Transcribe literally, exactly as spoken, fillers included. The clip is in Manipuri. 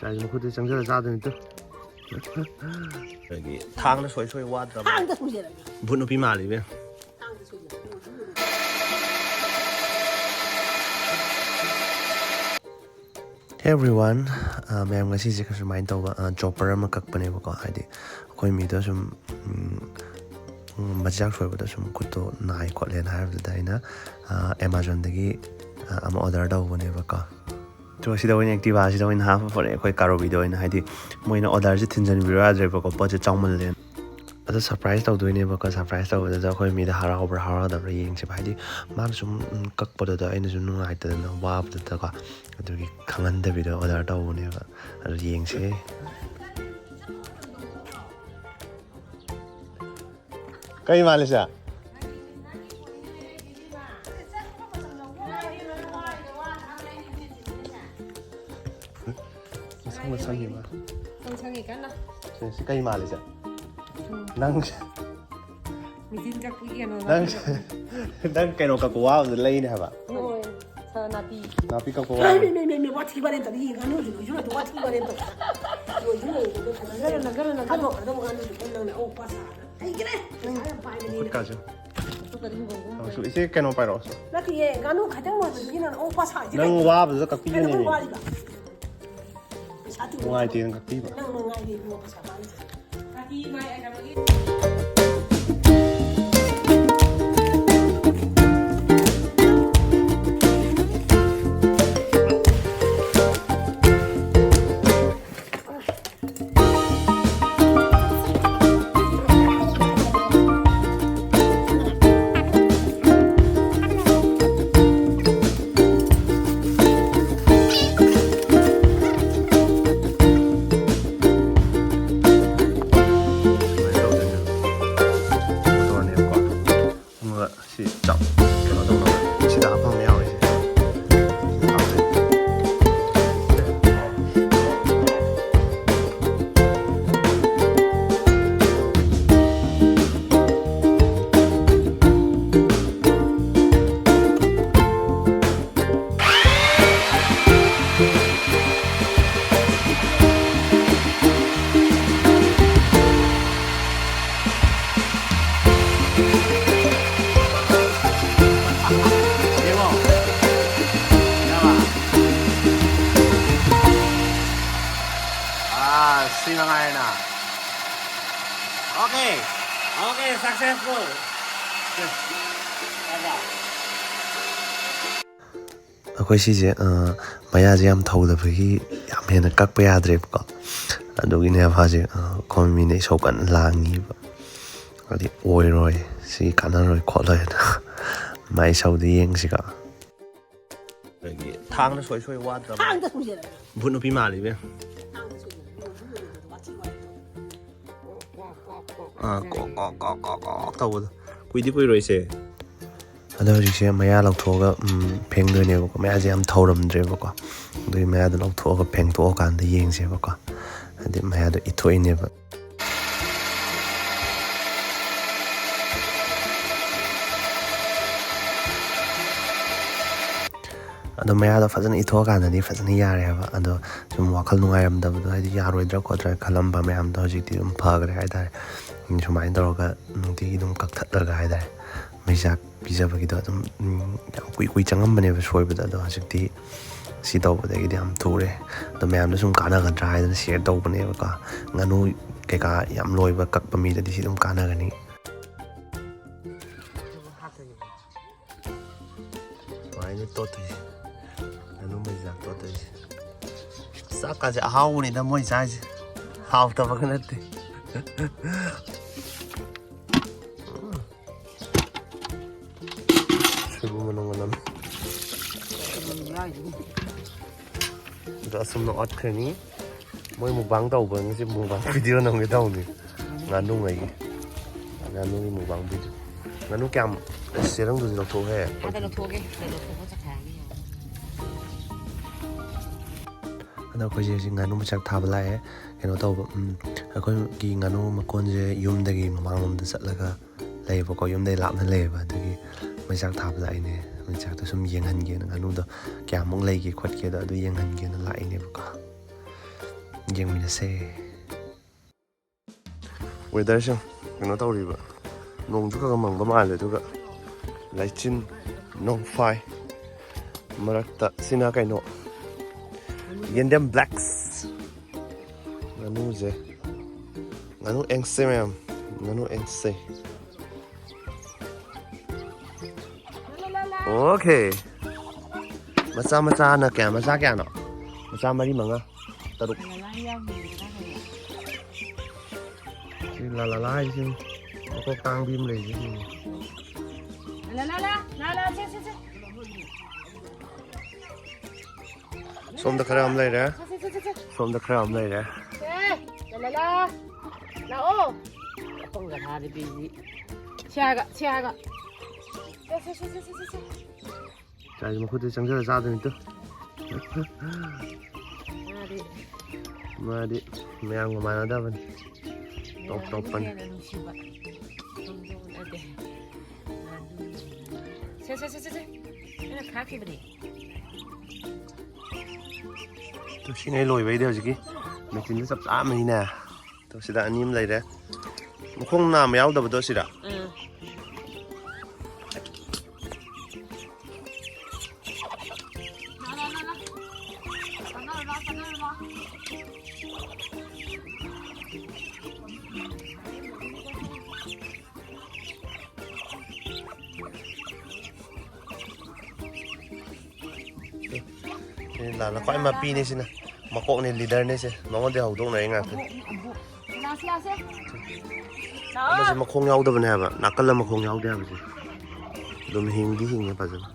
ꯆꯥꯏꯁꯦ ꯃꯈꯨꯠꯇ ꯆꯪꯁꯤꯜꯂ ꯆꯥꯗꯣꯏꯅꯤ ꯇꯨ꯫ ꯑꯗꯒꯤ ꯊꯥꯡꯅ ꯁꯣꯏ ꯁꯣꯏ ꯋꯥꯗ꯭ꯔꯕ? ꯊꯥꯡꯗ ꯁꯣꯏꯖꯔꯒꯦ꯫ ꯚꯨꯠ ꯅꯨꯄꯤ ꯃꯥꯜꯂꯤꯕꯦ꯫ ꯊꯥꯡꯗ ꯁꯣꯏꯖꯔꯒꯦ꯫ Hey everyone, ꯑ, ꯃꯌꯥꯝ, ꯉꯁꯤꯁꯦ ꯁꯨꯃꯥꯏꯅ ꯇꯧꯕ, ꯑ, ꯆꯣꯄꯔ ꯑꯃ ꯀꯛꯄꯅꯦꯕꯀꯣ꯫ ꯍꯥꯏꯗꯤ ꯑꯩꯈꯣꯏ ꯃꯤꯗꯣ ꯁꯨꯝ, ꯎꯝ, ꯎꯝ, ꯃꯆꯤꯟꯖꯥꯛ ꯁꯣꯏꯕꯗ ꯁꯨꯝ ꯈꯨꯠꯇꯣ ꯅꯥꯏ ꯈꯣꯠꯂꯦꯅ ꯍꯥꯏꯕꯗꯨꯗ ꯑꯩꯅ, ꯑ, ꯑꯦꯃꯥꯖꯣꯟꯗꯒꯤ, ꯑ, ꯑꯃ ꯑꯣꯔꯗꯔ ꯇꯧꯕꯅꯦꯕꯀꯣ꯫ ꯑꯗꯣ ꯁꯤꯗ ꯑꯣꯏꯅ, ꯑꯦꯛꯇꯤꯚꯥꯁꯤꯗ ꯑꯣꯏꯅ ꯍꯥꯞꯄ ꯄꯨꯔꯛꯑꯦ ꯑꯩꯈꯣꯏ ꯀꯥꯔꯣꯕꯤꯗ ꯑꯣꯏꯅ, ꯍꯥꯏꯗꯤ ꯃꯣꯏꯅ ꯑꯣꯔꯗꯔꯁꯦ ꯊꯤꯟꯖꯤꯟꯕꯤꯔꯣ ꯌꯥꯗ꯭ꯔꯦꯕꯀꯣ, ꯄꯣꯠꯁꯦ ꯆꯥꯎꯃꯜꯂꯦꯅ꯫ ꯑꯗꯣ ꯁꯔꯄ꯭ꯔꯥꯏꯁ ꯇꯧꯗꯣꯏꯅꯦꯕꯀꯣ꯫ ꯁꯔꯄ꯭ꯔꯥꯏꯁ ꯇꯧꯕꯗꯨꯗ ꯑꯩꯈꯣꯏ ꯃꯤꯗ ꯍꯔꯥꯎꯕ꯭ꯔꯥ ꯍꯔꯥꯎꯗꯕ꯭ꯔꯥ ꯌꯦꯡꯁꯦꯕ꯫ ꯍꯥꯏꯗꯤ ꯃꯥꯅ ꯁꯨꯝ, ꯎꯝ, ꯀꯛꯄꯗꯨꯗ ꯑꯩꯅꯁꯨ ꯅꯨꯡꯉꯥꯏꯇꯗꯅ ꯋꯥꯕꯗꯨꯗꯀꯣ, ꯑꯗꯨꯒꯤ ꯈꯪꯍꯟꯗꯕꯤꯗ ꯑꯣꯔꯗꯔ ꯇꯧꯕꯅꯦꯕ꯫ ꯑꯗꯨ ꯌꯦꯡꯁꯦ꯫ ꯀꯩ ꯃꯥꯜꯂꯤꯁꯦ? ꯃꯁꯪ ꯃꯁꯪꯒꯤ ꯃꯥ꯫ ꯁꯪ ꯁꯪꯉꯤ ꯀꯟꯅ꯫ ꯁꯤ, ꯁꯤ ꯀꯩ ꯃꯥꯜꯂꯤꯁꯦ? ꯅꯪ, ꯃꯤꯊꯤꯟ ꯀꯛꯄꯒꯤ ꯀꯩꯅꯣ ꯅꯪ, ꯅꯪ ꯀꯩꯅꯣ ꯀꯛꯄ ꯋꯥꯕꯗ ꯂꯩꯅꯦ ꯍꯥꯏꯕ? ꯍꯣꯏ, ꯁꯥ ꯅꯥꯄꯤ꯫ ꯅꯥꯄꯤ ꯀꯛꯄ ꯃꯤ, ꯋꯥꯕ꯫ ꯃꯤ, ꯃꯤ, ꯃꯤ, ꯃꯤ, ꯋꯥꯊꯤ ꯋꯥꯔꯦꯝ ꯇꯧꯔꯤ, ꯌꯦꯡꯉꯅꯨ ꯍꯧꯖꯤꯛ, ꯂꯣꯏꯁꯨ ꯂꯣꯏꯗ ꯋꯥꯊꯤ ꯋꯥꯔꯦꯝ ꯇꯧꯔꯤ꯫ ꯂꯣꯏꯁꯨ ꯂꯣꯏꯗ ꯐꯖꯅ ꯅꯪꯒꯔ, ꯅꯪꯒꯔ, ꯅꯪꯒꯔ꯫ ꯊꯥꯗꯣꯛꯈ꯭ꯔꯗꯕ ꯉꯥꯅꯨꯁꯦ ꯅꯪꯅ ꯑꯣꯛ ꯄꯥ ꯁꯥꯗꯅ꯫ ꯍꯩꯈ꯭ꯔꯦ, ꯄꯩꯁꯥ ꯌꯥꯝ ꯄꯥꯏꯕꯅꯤꯅ꯫ ꯈꯨꯠꯀꯥꯁꯦ꯫ ꯈꯨꯠꯀꯗꯤ ꯍꯤꯡꯒꯣꯜꯒꯨꯝꯕ꯫ ꯇꯧꯁꯨ, ꯏꯆꯦ ꯀꯩꯅꯣ ꯄꯥꯏꯔꯛꯑꯣ꯫ ꯅꯠꯇꯤꯌꯦ, ꯉꯥꯅꯨ ꯈꯇꯪ ꯂꯣꯏꯕꯗꯨꯒꯤ ꯅꯪ ꯑꯣꯛ ꯄꯥ ꯁꯥꯏꯁꯦ ꯅꯪ ꯀꯩꯒꯤꯅꯣ? ꯋꯥꯕꯗꯨꯗ ꯀꯛꯄꯤꯕꯅꯦꯃꯤ꯫ ꯀꯩꯗꯧꯕꯩ ꯋꯥꯔꯤꯕ? ꯄꯩꯁꯥ ꯇꯤꯡꯕ ꯅꯨꯡꯉꯥꯏꯇꯦꯅ ꯀꯛꯄꯤꯕ꯫ ꯅꯪ ꯃꯉꯥꯏꯔꯦ ꯏꯕꯨꯡꯉꯣ ꯄꯩꯁꯥ ꯄꯥꯏꯔꯤꯁꯦ꯫ ꯃꯉꯥꯏꯅ꯫ Okay. Okay, successful. ꯑꯩꯈꯣꯏ ꯁꯤꯁꯦ, ꯑ, ꯃꯌꯥꯁꯦ ꯌꯥꯝ ꯊꯧꯗꯕꯒꯤ ꯌꯥꯝ ꯍꯦꯟꯅ ꯀꯛꯄ ꯌꯥꯗ꯭ꯔꯦꯕꯀꯣ꯫ ꯑꯗꯨꯒꯤꯅꯦ ꯃꯥꯁꯦ, ꯑ, ꯑꯩꯈꯣꯏ ꯃꯤꯅ ꯏꯁꯧ ꯀꯟꯅ ꯂꯥꯡꯉꯤꯕ꯫ ꯍꯥꯏꯗꯤ ꯑꯣꯏꯔꯣꯏ, ꯁꯤ ꯀꯥꯟꯅꯔꯣꯏ ꯈꯣꯠꯂꯣꯏ ꯍꯥꯏꯅ꯫ ꯃꯥꯏ ꯏꯁꯧꯗꯤ ꯌꯦꯡꯁꯤꯀꯣ꯫ ꯑꯗꯒꯤ ꯊꯥꯡꯅ ꯁꯣꯏ ꯁꯣꯏ ꯋꯥꯠꯇ꯭ꯔꯕ꯫ ꯊꯥꯡꯗ ꯁꯣꯏꯖꯔꯒ꯫ ꯚꯨꯠ ꯅꯨꯄꯤ ꯃꯥꯜꯂꯤꯕꯦ꯫ ꯊꯥꯡꯗ ꯁꯣꯏꯖꯔꯒ꯫ ꯋꯥꯊꯤ ꯋꯥꯔꯦꯝ꯫ ꯑꯥ, ꯀꯣꯛ, ꯀꯣꯛ, ꯀꯣꯛ, ꯀꯣꯛ, ꯀꯣꯛ ꯇꯧꯕꯗꯣ꯫ ꯀꯨꯏꯗꯤ ꯀꯨꯏꯔꯣꯏꯁꯦ꯫ ꯑꯗꯣ ꯍꯧꯖꯤꯛꯁꯦ ꯃꯌꯥ ꯂꯧꯊꯣꯛꯑꯒ, ꯎꯝ, ꯐꯦꯡꯗꯣꯏꯅꯦꯕꯀꯣ꯫ ꯃꯌꯥꯁꯦ ꯌꯥꯝ ꯊꯧꯔꯝꯗ꯭ꯔꯦꯕꯀꯣ꯫ ꯑꯗꯨꯒꯤ ꯃꯌꯥꯗꯣ ꯂꯧꯊꯣꯛꯑꯒ ꯐꯦꯡꯗꯣꯛꯑꯀꯥꯟꯗ ꯌꯦꯡꯁꯦꯕꯀꯣ꯫ ꯍꯥꯏꯗꯤ ꯃꯌꯥꯗꯣ ꯏꯊꯣꯛꯏꯅꯦꯕ꯫ ꯑꯗꯣ ꯃꯌꯥꯗꯣ ꯐꯖꯅ ꯏꯊꯣꯛꯑꯀꯥꯟꯗꯗꯤ ꯐꯖꯅ ꯌꯥꯔꯦ ꯍꯥꯏꯕ꯫ ꯑꯗꯣ ꯁꯨꯝ ꯋꯥꯈꯜ ꯅꯨꯡꯉꯥꯏꯔꯝꯗꯕꯗꯣ, ꯍꯥꯏꯗꯤ ꯌꯥꯔꯣꯏꯗ꯭ꯔꯥ ꯈꯣꯠꯇ꯭ꯔꯥ ꯈꯜꯂꯝꯕ ꯃꯌꯥꯝꯗꯣ ꯍꯧꯖꯤꯛꯇꯤ ꯑꯗꯨꯝ ꯐꯈ꯭ꯔꯦ ꯍꯥꯏꯇꯥꯔꯦ꯫ ꯎꯝ, ꯁꯨꯃꯥꯏꯅ ꯇꯧꯔꯒ ꯅꯨꯡꯇꯤꯒꯤ ꯑꯗꯨꯝ ꯀꯛꯊꯠꯂꯒ ꯍꯥꯏꯇꯥꯔꯦ, ꯃꯩꯆꯥꯛ ꯄꯤꯖꯕꯒꯤꯗꯣ ꯑꯗꯨꯝ, ꯎꯝ, ꯌꯥꯝ ꯀꯨꯏ ꯀꯨꯏ ꯆꯪꯉꯝꯕꯅꯦꯕ ꯁꯣꯏꯕꯗ꯫ ꯑꯗꯣ ꯍꯧꯖꯤꯛꯇꯤ ꯁꯤ ꯇꯧꯕꯗꯒꯤꯗꯤ ꯌꯥꯝ ꯊꯨꯔꯦ꯫ ꯑꯗꯣ ꯃꯌꯥꯝꯗ ꯁꯨꯝ ꯀꯥꯟꯅꯒꯗ꯭ꯔꯥ ꯍꯥꯏꯗꯅ ꯁꯤꯌꯔ ꯇꯧꯕꯅꯦꯕꯀꯣ꯫ ꯉꯥꯅꯨ ꯀꯩꯀꯥ ꯌꯥꯝ ꯂꯣꯏꯕ, ꯀꯛꯄ ꯃꯤꯗꯗꯤ ꯁꯤ ꯑꯗꯨꯝ ꯀꯥꯟꯅꯒꯅꯤ꯫ ꯁꯨꯃꯥꯏꯅ ꯇꯣꯠꯇꯣꯏꯁꯦ꯫ ꯉꯥꯅꯨ ꯃꯩꯆꯥꯛ ꯇꯣꯠꯇꯣꯏꯁꯦ꯫ ꯆꯥꯛꯀꯥꯁꯦ ꯑꯍꯥꯎꯕꯅꯤꯗ ꯃꯣꯏ ꯆꯥꯏꯁꯦ꯫ ꯍꯥꯎꯇꯕꯒ ꯅꯠꯇꯦ꯫ ꯁꯣꯏꯕꯨꯝ ꯃꯅꯝꯒ ꯅꯝꯃꯤ꯫ ꯑꯗꯣ ꯑꯁꯨꯝꯅ ꯑꯣꯠꯈ꯭ꯔꯅꯤ꯫ ꯃꯣꯏ ꯃꯨꯛꯕꯥꯡ ꯇꯧꯕ, ꯉꯁꯤ ꯃꯨꯛꯕꯥꯡ ꯚꯤꯗꯤꯑꯣ ꯅꯝꯒꯦ ꯇꯧꯅꯤ꯫ ꯉꯥꯅꯨꯉꯩꯒꯤ꯫ ꯉꯥꯅꯨꯒꯤ ꯃꯨꯛꯕꯥꯡ ꯚꯤꯗꯤꯑꯣ꯫ ꯉꯥꯅꯨ ꯀꯌꯥꯝ, ꯑꯁ, ꯆꯦꯔꯪꯗꯨꯗꯤ ꯂꯧꯊꯣꯛꯎꯍꯦ꯫ ꯑꯗ ꯂꯧꯊꯣꯛꯑꯒꯦ, ꯑꯗ ꯂꯧꯊꯣꯛꯑꯒ ꯆꯠꯈꯥꯏꯔꯒꯦ ꯌꯦꯡꯉꯣ꯫ ꯑꯗꯣ ꯑꯩꯈꯣꯏꯁꯦ ꯍꯧꯖꯤꯛ ꯉꯥꯅꯨ ꯃꯆꯥꯛ ꯊꯥꯕ ꯂꯥꯛꯑꯦ꯫ ꯀꯩꯅꯣ ꯇꯧꯕ, ꯎꯝ, ꯑꯩꯈꯣꯏꯒꯤ ꯉꯥꯅꯨ ꯃꯀꯣꯟꯁꯦ ꯌꯨꯝꯗꯒꯤ ꯃꯃꯥꯡꯂꯣꯝꯗ ꯆꯠꯂꯒ ꯂꯩꯌꯦꯕꯀꯣ, ꯌꯨꯝꯗꯩ ꯂꯥꯞꯅ ꯂꯩꯌꯦꯕ꯫ ꯑꯗꯨꯒꯤ ꯃꯩꯆꯥꯛ ꯊꯥꯕ ꯂꯥꯛꯏꯅꯦ꯫ ꯃꯩꯆꯥꯛꯇꯣ ꯁꯨꯝ ꯌꯦꯡꯍꯟꯒꯦꯅ, ꯉꯥꯅꯨꯗꯣ ꯀꯌꯥꯃꯨꯛ ꯂꯩꯒꯦ ꯈꯣꯠꯀꯦꯗꯣ ꯑꯗꯨ ꯌꯦꯡꯍꯟꯒꯦꯅ ꯂꯥꯛꯏꯅꯦꯕꯀꯣ꯫ ꯌꯦꯡꯃꯤꯟꯅꯁꯦ꯫ ꯋꯦꯗꯔꯁꯦ ꯀꯩꯅꯣ ꯇꯧꯔꯤꯕ, ꯅꯣꯡꯁꯨ ꯈꯔ ꯈꯔ ꯃꯪꯕ ꯃꯥꯜꯂꯦ, ꯑꯗꯨꯒ ꯂꯩꯆꯤꯟ ꯅꯣꯡꯐꯥꯏ ꯃꯔꯛꯇ꯫ ꯁꯤꯅ ꯀꯩꯅꯣ, ꯌꯦꯟꯗꯦꯝ ꯕ꯭ꯂꯦꯛꯁ꯫ ꯉꯥꯅꯨꯁꯦ, ꯉꯥꯅꯨ ꯑꯦꯡꯁꯦ ꯃꯌꯥꯝ, ꯉꯥꯅꯨ ꯑꯦꯡꯁꯦ꯫ ꯑꯣꯀꯦ꯫ ꯃꯆꯥ ꯃꯆꯥꯅ ꯀꯌꯥ? ꯃꯆꯥ ꯀꯌꯥꯅꯣ? ꯃꯆꯥ ꯃꯔꯤ, ꯃꯉꯥ, ꯇꯔꯨꯛ꯫ ꯁꯤ ꯂꯥꯂꯥꯂꯥ ꯍꯥꯏꯁꯤ ꯃꯀꯣꯛ ꯇꯥꯡꯕꯤ ꯑꯃ ꯂꯩꯔꯤꯁꯦ꯫ ꯁꯣꯝꯗ ꯈꯔ ꯑꯃ ꯂꯩꯔꯦ꯫ ꯁꯣꯝꯗ ꯈꯔ ꯑꯃ ꯂꯩꯔꯦ꯫ ꯁꯦ, ꯂꯥꯂꯥꯂꯥ꯫ ꯂꯥꯛꯑꯣ꯫ ꯑꯄꯪꯒ ꯊꯥꯗꯦ ꯄꯤꯁꯤ꯫ ꯁꯤ ꯍꯥꯏꯒ, ꯁꯤ ꯍꯥꯏꯒ꯫ ꯁꯦ, ꯁꯦ, ꯁꯦ꯫ ꯆꯥꯏꯁꯦ ꯃꯈꯨꯠꯇ ꯆꯪꯁꯤꯜꯂ ꯆꯥꯗꯣꯏꯅꯤ ꯇꯨ꯫ ꯃꯥꯗꯤ ꯃꯥꯗꯤ ꯃꯌꯥꯝꯒ ꯃꯥꯟꯅꯗꯕꯅꯤ꯫ ꯇꯣꯞ ꯇꯣꯞꯄꯅꯤ꯫ ꯃꯌꯥꯝꯒꯤ ꯍꯦꯟꯅ ꯅꯨꯡꯁꯤꯕ꯫ ꯅꯠꯇꯦ꯫ ꯁꯦ, ꯁꯦ, ꯁꯦ, ꯁꯦ, ꯁꯦ꯫ ꯑꯩꯅ ꯈꯥꯛꯈꯤꯕꯅꯦ꯫ ꯇꯨ ꯁꯤꯅ ꯑꯩ ꯂꯣꯏꯕꯩꯗꯤ ꯍꯧꯖꯤꯛꯀꯤ ꯃꯦꯆꯤꯟꯗ ꯆꯞ ꯆꯥꯕꯅꯤꯅꯦ꯫ ꯇꯣ ꯁꯤꯗ ꯑꯅꯤ ꯑꯃ ꯂꯩꯔꯦ꯫ ꯃꯈꯣꯡ ꯅꯥꯝꯃ ꯌꯥꯎꯗꯕꯗꯣ ꯁꯤꯔ? ꯎꯝ꯫ ꯁꯤ ꯂꯥꯟꯅ ꯈ꯭ꯋꯥꯏ ꯃꯄꯤꯅꯤ ꯁꯤꯅ꯫ ꯃꯀꯣꯛꯅꯤ, ꯂꯤꯗꯔꯅꯤ ꯁꯦ꯫ ꯃꯉꯣꯟꯗꯩ ꯍꯧꯗꯣꯛꯅꯔꯤ ꯉꯥꯛꯇꯅꯤ꯫ ꯂꯥꯛꯑꯣ, ꯂꯥꯛꯑꯣ꯫ ꯑꯃꯁꯦ ꯃꯈꯣꯡ ꯌꯥꯎꯗꯕꯅꯦ ꯍꯥꯏꯕ, ꯅꯥꯀꯜ ꯑꯃ ꯃꯈꯣꯡ ꯌꯥꯎꯗꯦ ꯍꯥꯏꯕꯁꯦ꯫ ꯑꯗꯨꯝ ꯍꯤꯡꯗꯤ ꯍꯤꯡꯉꯦ ꯐꯖꯅ꯫